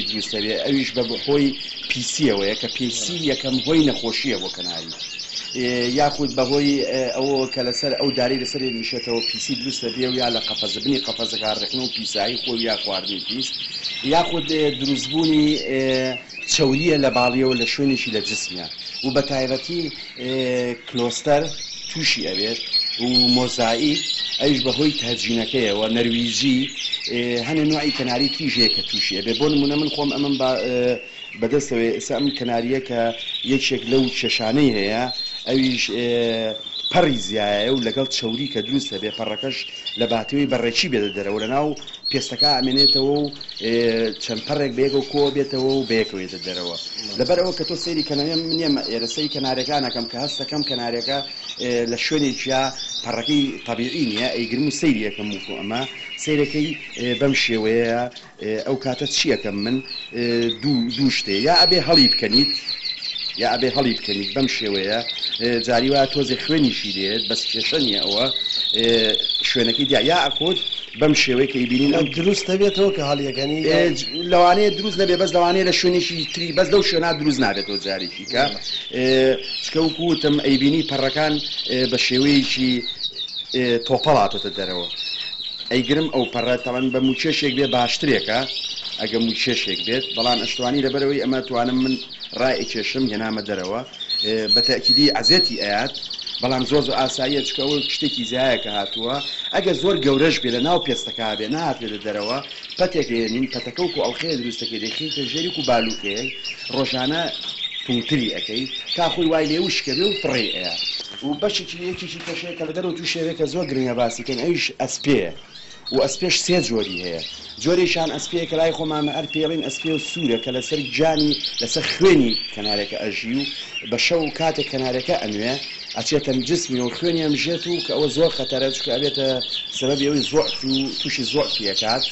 دروست ئەبێ ئەویش بە هۆی پیسیەوەیە کە پیسی یەکەم هۆی نەخۆشیە بۆ کەناری یاخود بە هۆی ئەوەوە کە لەسەر ئەو دارەی لەسەری نیشێتەوە پیسی دروست ئەبێ و یا لە قەفەزە بنی قەفەزەکە ڕێخنە و پیسایی خۆی و یا خواردنی پیس یاخود دروستبوونی چەوریە لە باڵیەوە لە شوێنێکی لە جسمیە و بە تایبەتی کلۆستەر تووشی ئەبێت و مۆزائیک ئەویش بە هۆی تهجینەکەیەوە نەرویجی هەنێ نوعی کەناری تریش هەیە کە تووشی ئەبێت بۆ نموونە من خۆم ئەمەم بە بەدەستەوەیە ئێستا ئەم کەنارییە کە یەکێک لەو کێشانەی هەیە ئەویش پەڕی زیایە و لەگەڵ چەوری کە دروست ئەبێت پەڕەکەش لە باتەوەی بە ڕێکی بێتە دەرەوە لەناو پێستەکە ئەمێنێتەوە و چەند پەڕێک بەیەکەوە کۆ بێتەوە و بەیەکەوە یێتە دەرەوە لەبەر ئەوە کە تۆ سەیری کەنەوێ من یەمە ئێرە سەیری کەنارەکان ئەکەم کە هەست ئەکەم کەنارەکە لە شوێنێکیا پەڕەکەی تەبیعی نییە ئەیگرم و سەیری ئەکەم وەکو ئەمە سەیرەکەی بەم شێوەیەیە ئەو کاتە چی ئەکەم من دوو شتێ یا ئەبێ هەڵی بکەنیت یا ئەبێ هەڵی بکەنیت بەم شێوەیە جاری وایە تۆزێ خوێنیشی لێت بەس کێشە نییە ئەوە شوێنەکەی دیا یا ئەکۆت بەم شێوەی کە ئیبینین ئەم دروست دەبێتەوە کە هەڵیەکەنی لەوانەیە دروست نەبێ بەس لەوانەیە لە شوێنێکی تری بەس لەو شوێنە دروست نابێتەوە جارێکی کە چکە وەکو وتم ئەیبینی پەڕەکان بە شێوەیەکی تۆپەڵ هاتۆتە دەرەوە ئەیگرم ئەو پەڕە تەبعەن بە موکێشێک بێ باشترێکە ئەگە موکێشێک بێت بەڵام ئەشتوانی لەبەرئەوەی ئەمە توانم من ڕائەکێشم هێنامە دەرەوە بە تەئکیدی عەزێتی ئەیات بەڵام زۆر زۆر ئاساییە چونکە ئەوە شتێکی زیایە کە هاتووە ئەگەر زۆر گەورەش بێ لە ناو پێستەکە بێ نەهاتبێتە دەرەوە پەتێک ئەیەنین پەتەکە وەکو ئەڵقەیە دروست دەکەی دەیخەیتە ژێری وەکو بالوکەیەک ڕۆژانە توندتری ئەکەی تا خۆی وای لێ وشکە بێ و فڕێی ئەیا. و بەشێکی یەکێکی کەش هەیە کە لە دەرەوە تووشی ئەبێ کە زۆر گرنگە باسی کەین ئەویش ئەسپێیە و ئەسپێش سێ جۆری هەیە جۆرێکیان ئەسپێیە کە لای خۆمان هەر پێی ئەڵێن ئەسپێ و سوورە کە لەسەر گیانی لەسەر خوێنی کەنارەکە ئەژی و بە شەو کاتێک کەنارەکە ئەنوێ ئەچێتە جسمی و خوێنی ئەمژێت و کە ئەوە زۆر خەتەرە چونکە ئەبێتە سەبەبی ئەوەی زوعفی و تووشی زوعفی ئەکات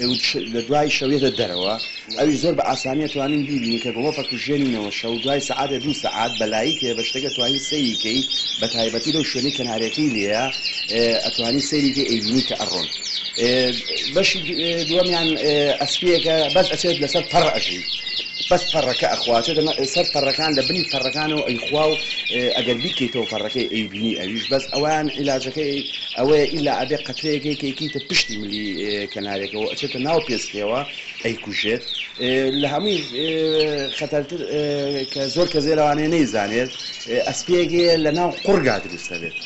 و لە دوای شەو یەتە دەرەوە ئەویش زۆر بە ئاسانی ئەتوانین بیبینین کە گڵۆپە کوژێنینەوە شەو دوای سەعاتێ دوو سەعات بە لایتێ بە شتێک ئەتوانی سەیری کەی بە تایبەتی لەو شوێنەی کەنارەکەی لێیە ئەتوانی سەیری کەی ئەیبینی کە ئەڕۆن بەشی دووەمیان ئەسپێکە بەس ئەچێت لەسەر پەڕ ئەژی بەس پەڕەکە ئەخوا ئەچێتە سەر پەڕەکان لە بنی پەڕەکانەوە ئەیخوا و ئەگەر بیکەیتەوە پەڕەکەی ئەیبینی ئەویش بەس ئەوان عیلاجەکەی ئەوەیە ئیلا ئەبێ قەترەیەکەی کە ئەیکەیتە پشتی ملی کەنارێکەوە ئەچێتە ناو پێستیەوە ئەیکوژێت لە هەمووی خەتەرتر کە زۆر کەس لەوانەیە نەیزانێت ئەسپێک هەیە لە ناو قوڕگا دروست دەبێت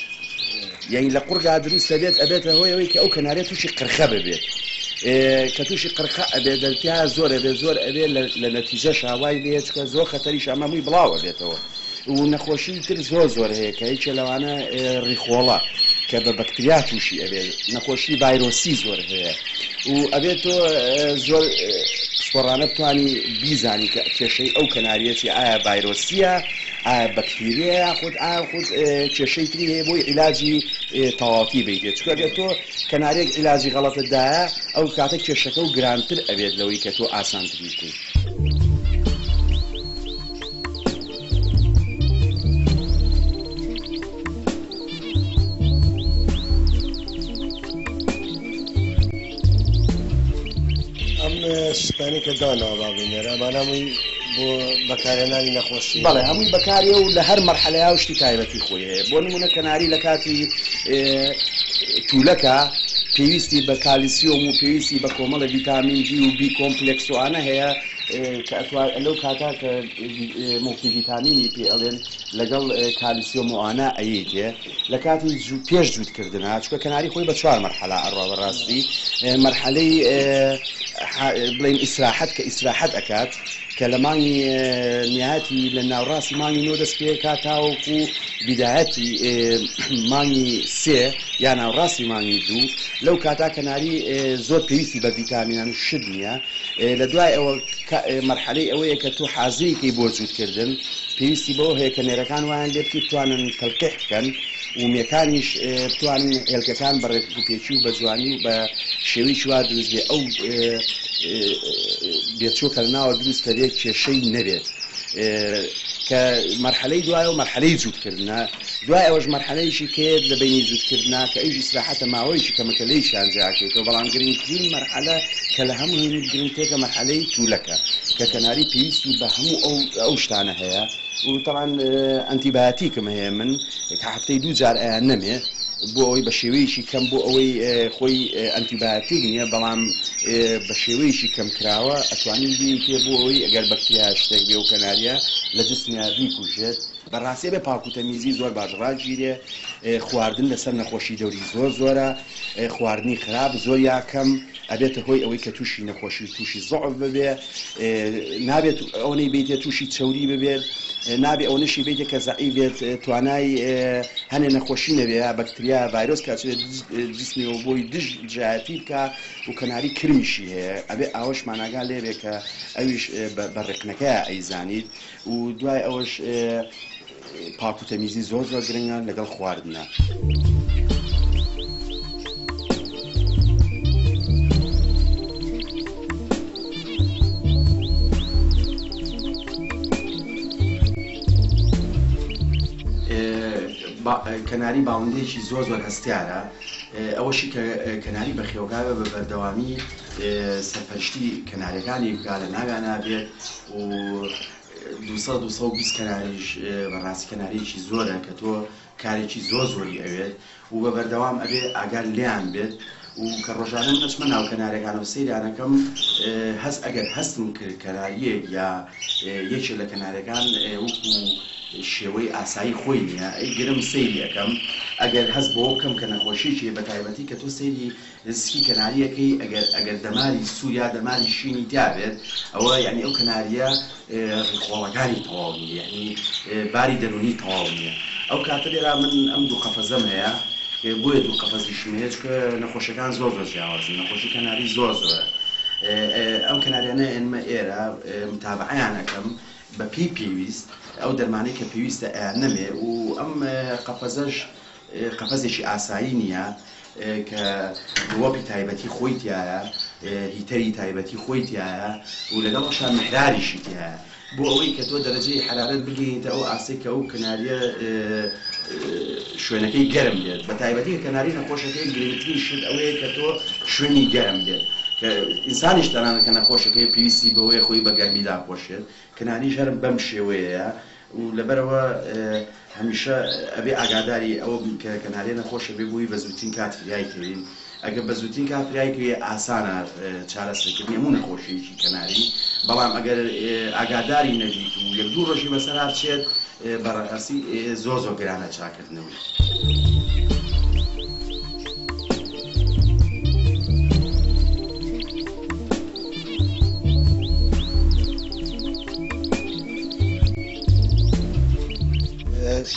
یعنی لە قوڕگا دروست دەبێت ئەبێتە هۆی ئەوەی کە ئەو کەنارێ تووشی قرخە ببێت کە تووشی قرخە ئەبێت دەرتیا زۆر ئەبێت زۆر ئەبێت لە نەتیجەشا وای لێ چکە زۆر خەتەریش ئەمە هەمووی بڵاو ئەبێتەوە و نەخۆشی تر زۆر زۆر هەیە کە یەکێ لەوانە ڕیخۆڵە کە بە بەکتریا تووشی ئەبێت نەخۆشی ڤایرۆسی زۆر هەیە و ئەبێت تۆ زۆر پسپۆڕانە بتانی بیزانی کە کێشەی ئەو کەناریە چی ئایا ڤایرۆسیە ئایا بەکتیریە یاخود ئایا خود کێشەی تری هەیە بۆی عیلاجی تەواوەتی بیتێ چونکە ئەگەر تۆ کەناریەک عیلاجی غەڵەتت دایە ئەو کاتە کێشەکە و گرانتر ئەبێت لەوەی کە تۆ ئاسانتری بکەی. ئەم شتانەی کە داناوە با بینەر ئەمانە هەمووی بۆ بەکارهێنانی نەخۆشی بەڵێ هەمووی بەکارێ و لە هەر مەرحەلەیا و شتی تایبەتی خۆی هەیە بۆ نمونە کەناری لە کاتی تولەکە پێویستی بە کالیسیۆم و پێویستی بە کۆمەڵە ڤیتامین دی و بی کۆمپلێکس و ئانە هەیە کە ئەتوا لەو کاتا کە مڵتی ڤیتامینی پێ ئەڵێن لەگەڵ کالیسیۆم و ئانە ئەیەیتێ لە کاتی پێش جووت کردنا چونکە کەناری خۆی بە چوار مەرحەلە ئەڕوا بەڕاستی مەرحەلەی بڵێین ئیسراحەت کە ئیسراحەت ئەکات کە لە مانگی نیهایەتی لە ناوڕاستی مانگی نۆ دەست پێکات تاوەکو بیدایەتی مانگی سێ یا ناوڕاستی مانگی دوو لەو کاتا کەناری زۆر پێویستی بە ڤیتامینان و شت نییە لە دوای ئەوە مەرحەلەی ئەوەیە کە تۆ حازری کەی بۆ جووت کردن پێویستی بەوە هەیە کە نێرەکان وایان لێ بکەی بتوانن تەلقیح بکەن و مێکانیش بتوانن هێلکەکان بە ڕێکوپێکی و بە جوانی و بە شێوەیەکی وا دروست بێ ئەو بێچووە کە لە ناوە دروست دەبێت کێشەی نەبێت کە مەرحەلەی دوایە و مەرحەلەی جووتکردنە دوای ئەوەش مەرحەلەیەکی کەیەت لە بەینی جووتکردنا کە ئەویش ئیسراحەتە ماوەیەکی کەمە کە لێیشیان جیاکەیتەوە بەڵام گرنگترین مەرحەلە کە لە هەمووی گرنگترەکە مەرحەلەی توولەکە. کە کەناری پێویستی بە هەموو ئەو ئەو شتانە هەیە و تەبعەن ئەنتیبایەتیکم هەیە من کە هەفتەی دوو جار ئەیان نەمێ بۆ ئەوەی بە شێوەیەکی کەم بۆ ئەوەی خۆی ئەنتیبایەتیک نییە بەڵام بە شێوەیەکی کەم کراوە ئەتوانی بیتێ بۆ ئەوەی ئەگەر بەکتریا شتێک بێ و کەناریە لە جسمیا بیکوژێت. بەڕاستی ئەبێ پاک و تەمیزی زۆر باش ڕاگیرێ خواردن لەسەر نەخۆشی دەوری زۆر زۆرە خواردنی خراپ زۆر یا کەم ئەبێتە هۆی ئەوەی کە تووشی نەخۆشی و تووشی زەعف ببێ نابێت ئەوەی بیتێ تووشی چەوری ببێت نابێ ئەوەنەشی بیتێ کە زەعیف بێت توانای هەنێ نەخۆشی نەبێ یا بەکتریا ڤایرۆس کە ئەچێت جسمیەوە بۆی دژ دژایەتی بکا و کەناری کرمیشی هەیە ئەبێ ئاوەشمان ئاگا لێبێ کە ئەویش بە ڕێقنەکەیا ئەیزانیت و دوای ئەوەش پاک و تەمیزی زۆر زۆر گرنگە لەگەڵ خواردنە. کەناری باڵندەیەکی زۆر زۆر هەستیارە ئەوەشی کە کەناری بەخێوکاوە بە بەردەوامی سەرپەرشتی کەناریەکانی بکا لە ناویانا بێت و 200 220 کەناریش بەڕاستی کەناریەکی زۆرە کە تۆ کارێکی زۆر زۆری ئەوێت و بە بەردەوام ئەبێ ئاگار لێیان بێت و کە ڕۆژانە من ئەچمە ناو کەنارەکانەوە سەیرانەکەم هەست ئەگەر هەستم کرد کەناریەک یا یەکێ لە کەنارەکان وەکو شێوەی ئاسایی خۆی نییە ئەیگرم سەیری ئەکەم ئەگەر هەست بەوە بکەم کە نەخۆشیەکی بە تایبەتی کە تۆ سەیری سکی کەناریەکەی ئەگەر ئەگەر دەماری سوور یا دەماری شینی تیا بێت ئەوە یعنی ئەو کەناریە ڕیخۆڵەکانی تەواو نیە یعنی باری دەروونی تەواو نیە ئەو کاتە لێرا من ئەم دوو قەفەزەم هەیە بۆیە دوو قەفەزیشم هەیە چونکە نەخۆشەکان زۆر زۆر جیاوازن نەخۆشی کەناری زۆر زۆرە ئەم کەناریانە ئێنمە ئێرە متابعەیان ئەکەم بە پێی پێویست ئەو دەرمانەی کە پێویستە ئەیانەمێ و ئەم قەفەزەش قەفەزێکی ئاسایی نییە کە گڵۆپی تایبەتی خۆی تیایە، هیتەری تایبەتی خۆی تیایە و لەگەڵ ئەوشا میحراریشی تیایە بۆ ئەوەی کە تۆ دەرەجەی حەرارەت بگەیەنیتە ئەو ئاستەی کە ئەو کەنارییە شوێنەکەی گەرم بێت بە تایبەتی کە کەناری نەخۆشەکەی گرنگترین شت ئەوەیە کە تۆ شوێنی گەرم بێت کە ئینسانیش تەنانەت کە نەخۆشەکەی پێویستی بەوەیە خۆی بە گەرمی داپۆشێت کەناریش هەر بەم شێوەیەیە و لەبەرئەوە هەمیشە ئەبێ ئاگاداری ئەوە بین کە کەناریە نەخۆشە بێ بۆی بە زووترین کات فریای کەوین ئەگەر بە زووترین کات فریای کەوی ئاسانە چارەسەرکردنی هەموو نەخۆشیەکی کەناری بەڵام ئەگەر ئاگاداری نەبیت و یەک دوو ڕۆژی بەسەرا بچێت بەڕاستی زۆر زۆر گرانە چاکردنەوەی.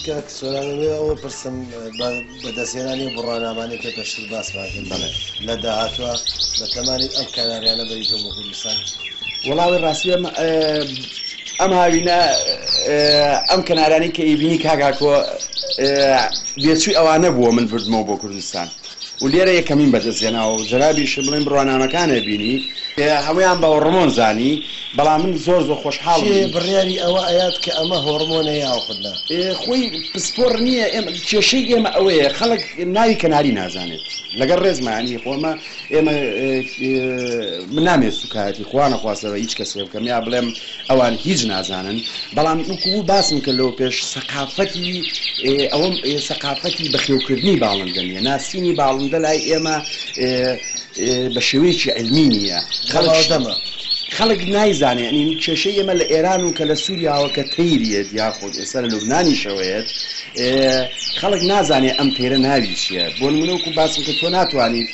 کاک سۆران ئەمەوێ ئەوە پرسم بەدەستهێنانی ئەو بڕوانامانەی کە پێشتر باسمان کرد بەڵێ. لە داهاتووە بەتەمانی ئەم کەناریانە بەریتەوە بۆ کوردستان؟ وەڵا ئەوەی ڕاستی ئەم ئەم هاوینە ئەم کەنارانەی کە ئەیبینی کاک ئاکۆ بێچووی ئەوانە بووە من بردمەوە بۆ کوردستان و لێرە یەکەمین بەدەست هێناوە و جەنابیشم بڵێن بڕوانامەکانە بینی هەموویان بە هۆڕمۆن زانی بەڵام من زۆر زۆر خۆشحاڵم. کێ بڕیاری ئەوە ئەیات کە ئەمە هۆڕمۆنە یاخود نا؟ خۆی پسپۆڕ نییە ئێمە کێشەی ئێمە ئەوەیە خەڵک ناوی کەناری نازانێت لەگەڵ ڕێزما یانی خۆ ئەمە ئێمە من نامەوێت سوکایەتی خوا نەخواستە بە هیچ کەسێ بکەم یا بڵێم ئەوان هیچ نازانن بەڵام وەکو باسم کرد لەوە پێش سەقافەتی ئەوەم سەقافەتی بەخێوکردنی باڵندە نییە ناسینی باڵندە لای ئێمە بە شێوەیەکی عیلمی نییە خەڵک دەمە. خەڵک نایزانێ یانی کێشەی ئێمە لە ئێران و کە لە سووریاوە کە تەیر یەت یاخود ئێستا لە لوبنانیشەوە یەت خەڵک نازانێ ئەم تەیرە ناوی چییە بۆ نموونە وەکوو باسم کرد تۆ ناتوانیت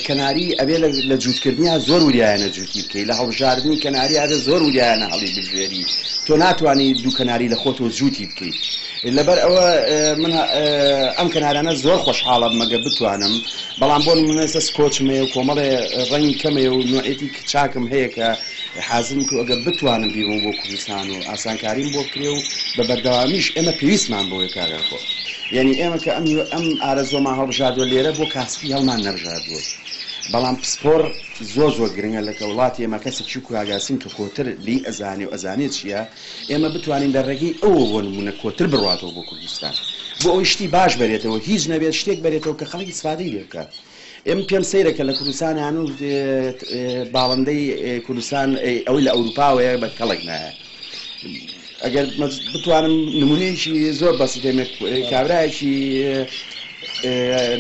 کەناری ئەبێ لە جووتکردنیا زۆر وریایانە جووتی بکەی لە هەڵبژاردنی کەناری ئەبێ زۆر وریایانە هەڵی بژێری تۆ ناتوانی دوو کەناری لە خۆتەوە جووتی بکەیت لەبەر ئەوە من ئەم کەنارانە زۆر خۆشحاڵەبم ئەگەر بتوانم بەڵام بۆ نمونە ئێستا سکۆچم هەیە و کۆمەڵێ ڕەنگی کەم هەیە و نوعێتی چاکم هەیە کە حازرم کردوە ئەگەر بتوانم بیبەم بۆ کوردستان و ئاسانکاریم بۆ بکرێ و بە بەردەوامیش ئێمە پێویستمان بەوەیە کاک ئاکۆ یانی ئێمە کە ئەم ئەم ئارەزوەمان هەڵبژاردوە لێرە بۆ کاسپی هەڵمان نەبژاردوە بەڵام پسپۆڕ زۆر زۆر گرنگە لە کە وڵاتی ئێمە کەسێکی وەکو کاک یاسین کە کۆتر لێی ئەزانێ و ئەزانێ چیە ئێمە بتوانین لە ڕێگەی ئەوەوە بۆ نمونە کۆتر بڕواتەوە بۆ کوردستان بۆ ئەوەی شتی باش بەرێتەوە هیچ نەبێت شتێک بەرێتەوە کە خەڵک ئیسفادەی لێ بکات. ئێم پێم سەیرە کە لە کوردستان هەنوو باڵندەی کوردستان ئەوەی لە ئەوروپاوەیە بە کەڵک نایە. ئەگەر بتوانم نمونەیەکی زۆر بەسیت بێمە، کابرایەکی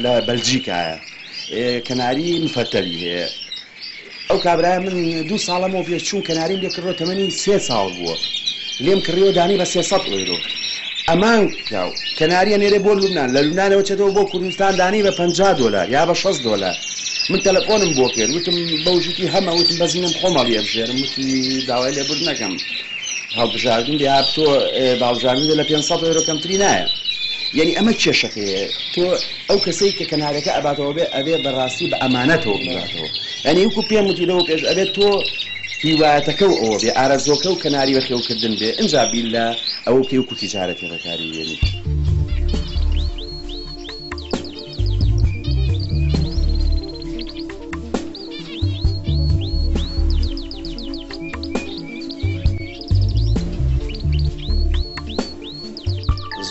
لە بەلجیکایە کەناری مفەتەلی هەیە. ئەو کابرایە من 2 ساڵەمەوە پێش چوون کەناریم لێ کڕیوە، تەمەنی 3 ساڵ بووە، لێم کڕیوە دانی بە 300 ئۆیرۆ. ئەمان پیاو کەناریە نێرێ بۆ لوبنان، لە لوبنانەوە چێتەوە بۆ کوردستان دانی بە 50 دۆلار یا بە 60 دۆلار. من تەلەفۆنم بۆ کرد، وتم بەو ژووتی هەمە، وتم بەزینم خۆم هەڵیەبژێرم، وتی داوای لێبورد نەکەم هەڵبژاردن بێ، تۆ باڵبژاردن بێ لە 500 ئۆیرۆ کەمتری نایە. یعنی ئەمە کێشەکەیە. تۆ ئەو کەسەی کە کەنارەکە ئەباتەوە بێ ئەبێ بەڕاستی بە ئەمانەتەوە بیباتەوە. یعنی وەکو پێم وتی لەوە پێش ئەبێت تۆ هیوایەتەکە و ئەوە بێ ئارەزۆکە و کەناری بەخێوکردن بێ، ئینجا بیر لە ئەوە بکەی وەکو تیجارەتی ڕێکاری بێنی.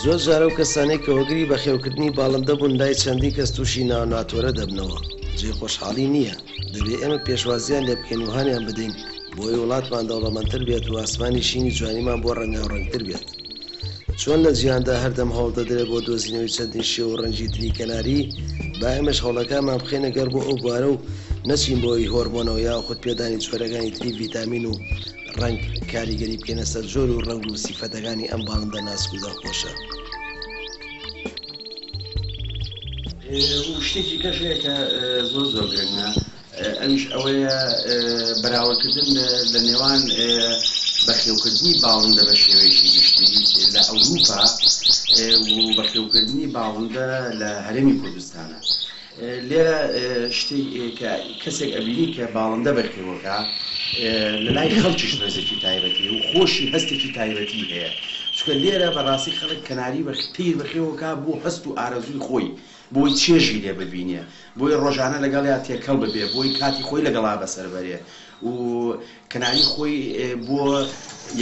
زۆر جار ئەو کەسانەی کە هۆگری بەخێوکردنی باڵندە بوون لای چەندین کەس تووشی ناوناتۆرە دەبنەوە. جێی خۆشحاڵی نییە. دەبێ ئێمە پێشوازیان لێ بکەین و هانیان بدەین بۆی وڵاتمان دەوڵەمەندتر بێت و ئاسمانی شینی جوانیمان بۆ ڕەنگاوڕەنگتر بێت. چۆن لە جیهاندا هەردەم هەوڵ دەدرێت بۆ دۆزینەوەی چەندین شێوە و ڕەنگی تری کەناری، با ئێمەش هەوڵەکانمان بخەینە گەڕ بۆ ئەو بوارە و نەچین بۆ هی هۆرمۆنەوە یاخود پێدانی جۆرەکانی تری ڤیتامین و ڕەنگ کاریگەری بکەینە سەر جۆر و ڕەنگ و سیفەتەکانی ئەم باڵندە ناسک و دڵخۆشە. شتێکی کەش هەیە کە زۆر زۆر گرنگە، ئەویش ئەوەیە بەراوردکردن لە نێوان بەخێوکردنی باڵندە بە شێوەیەکی گشتی لە ئەوروپا و بەخێوکردنی باڵندە لە هەرێمی کوردستانە. لێرە شتێک کە کەسێک ئەبینی کە باڵندە بەخێوەکە لە لای خەڵکیش ڕێزێکی تایبەتی و خۆشی هەستێکی تایبەتی هەیە، چونکە لێرە بەڕاستی خەڵک کەناری تیر بەخێوەکە بۆ هەست و ئارەزووی خۆی، بۆی چێژی لێ ببینێ، بۆی ڕۆژانە لەگەڵیا تێکەڵ ببێ، بۆی کاتی خۆی لەگەڵا بەسەر بەرێ و کەناری خۆی بۆ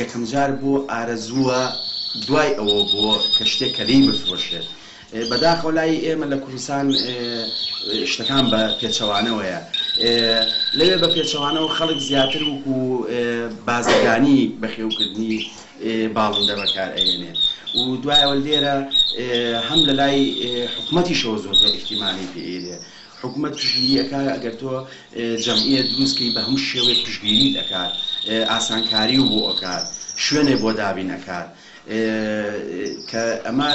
یەکەمجار بۆ ئارەزووە، دوای ئەوە بۆ کە شتێک کە لێی بفرۆشێت. بەداخەوە لای ئێمە لە کوردستان شتەکان بە پێچەوانەوەیە. لەوێ بە پێچەوانەوە خەڵک زیاتر وەکو بازرگانی بەخێوکردنی باڵندە بەکار ئەهێنێ و دوایەوە لێرە هەم لە لای حکومەتیشەوە زۆر زۆر ئیهتیمامی پێ ئەیرێ. حکومەت پشتگیری ئەکات، ئەگەر تۆ جەمعیە دروست کەی بە هەموو شێوەیەک پشتگیریت ئەکات، ئاسانکاری و بۆ ئەکات، شوێنێ بۆ دابین ئەکات، کە ئەمە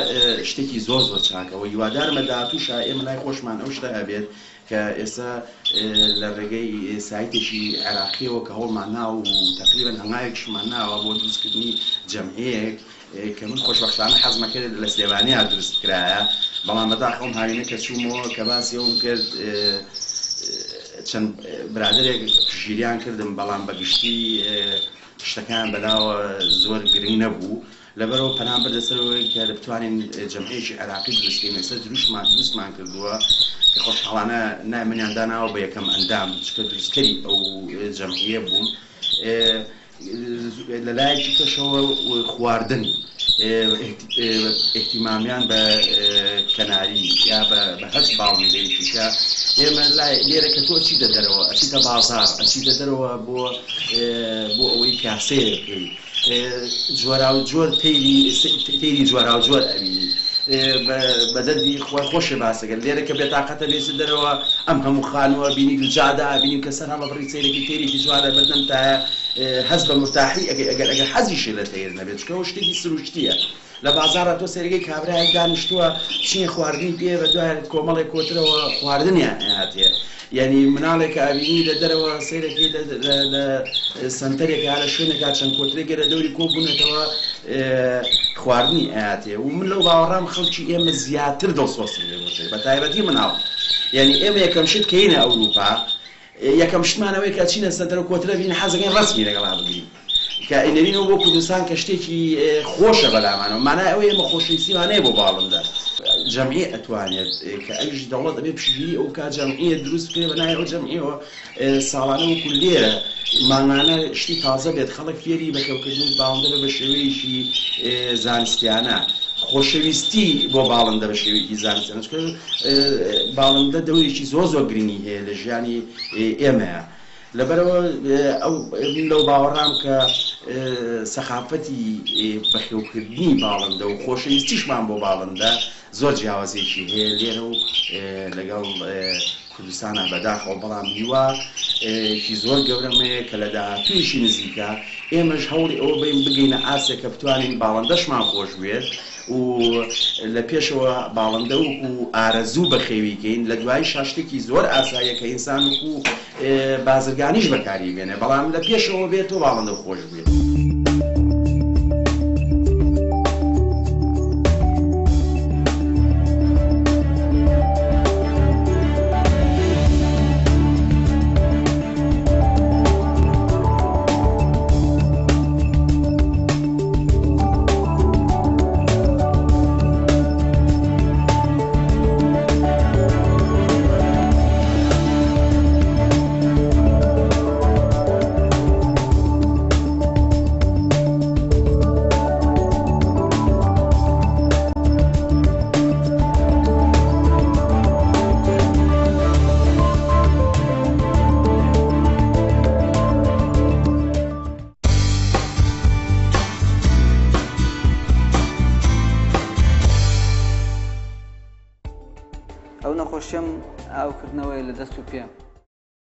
شتێکی زۆر زۆر چاکە و هیوادارم لە داهاتووشا ئێمە لای خۆشمان ئەو شتە هەبێت کە ئێستا لە ڕێگەی سایتێکی عێراقیەوە کە هەوڵمان ناوە و تقریبا هەنگاوێکیشمان ناوە بۆ دروستکردنی جەمعیەیەک کە من خۆشبەختانە حەزمە کرد لە سلێمانیا دروست بکرایە، بەڵام بەداخەوەم هاوینە کە چوومەوە کە باسی ئەوم کرد چەند برادەرێک پشتگیریان کردم، بەڵام بەگشتی شتەکان بەلاوە زۆر گرنگ نەبوو، لەبەرەوە پەنام بردە سەر ئەوەی کە بتوانین جەمعیەکی عێراقی دروست بکەین. ئێستا دروستمان کردووە کە خۆشحاڵانە ناوی منیان داناوە بە یەکەم ئەندام، چونکە دروستکەری ئەو جەمعیە بووم. لە لایەکی کەشەوە خواردن ئیهتیمامیان بە کەناری یا بە هەچ باڵندەیەکی کە ئێمە لێرە کە تۆ ئەچیتە دەرەوە، ئەچیتە بازاڕ، ئەچیتە دەرەوە بۆ ئەوەی پیاسەیە بکەی، جۆراوجۆر تەیری جۆراوجۆر ئەبینی. بە دەردی خۆی خۆشێ باسەکە لێرە کە بێتاقەتە بێتە دەرەوە ئەم هەموو خانووە بینی جادا بینی کە سەر هەڵەبڕی سەیرێکی تەیرێکی جوانە بەردەم تایە، هەست بە مرتاحی ئەگەر ئەگەر حەزیشی لە تەیر نەبێت، چونکە ئەو شتێکی سروشتییە. لە بازاڕە تۆ سەیرەکەی کابرایەک دانیشتووە چینی خواردنی پێ بە دوای کۆمەڵێک کۆترەوە خواردنیان ئەهاتێ. یعنی مناڵێک کە ئەبینی لە دەرەوە سەیرەکەی لە سەنتەرێکا لە شوێنێکا چەند کۆترێک لە دەوری کۆ بوونەتەوە خواردنی ئەهاتێ. و من لەو باوەڕام خەڵکی ئێمە زیاتر دڵسۆزن لێ بۆ بە تایبەتی مناڵ. یعنی ئێمە یەکەم شت کەینە ئەوروپا، یەکەم شتمانەوەی کە چینە سەنتەر و کۆترە بین حەزەکەین ڕەسمی لەگەڵا بگرین کە ئەینەرینەوە بۆ کوردستان کە شتێکی خۆشە بەلامانەوە، مانای ئەوەیە ئێمە خۆشەویستیمان هەیە بۆ باڵندە. جەمعیە ئەتوانێت کە ئەویش دەوڵەت ئەبێ پشتگیری ئەو بکات، جەمعیە دروست بکرێ بە ناوی ئەو جەمعیەوە ساڵانە وەکو لێرە مانگانە شتی تازە بێت، خەڵک فێری بەخێوکردنی باڵندە بێ بە شێوەیەکی زانستیانە. خۆشەویستی بۆ باڵندە بە شێوەیەکی زانستیانە، چونکە باڵندە دەورێکی زۆر زۆر گرنگی هەیە لە ژیانی ئێمەیە. لەبەرئەوە ئەو من لەو باوەڕام کە سەقافەتی بەخێوکردنی باڵندە و خۆشەویستیشمان بۆ باڵندە زۆر جیاوازیەکی هەیە لێرە و لەگەڵ کوردستانا بەداخەوە، بەڵام هیوا ێکی زۆر گەورەم هەیە کە لە داهاتوویەکی نزیکا ئێمەش هەوڵی ئەوە بەین بگەینە ئاستێک کە بتوانین باڵندەشمان خۆش بوێت و لە پێشەوە باڵندە وەکو ئارەزوو بەخێوی کەین، لە دواییشا شتێکی زۆر ئاساییە کە ئینسان وەکو بازرگانیش بەکاری بێنێ، بەڵام لە پێشەوە بێت تۆ باڵندە خۆش بوێت. ئەو نەخۆشیەم ئاوکردنەوەی لە دەست و پێم.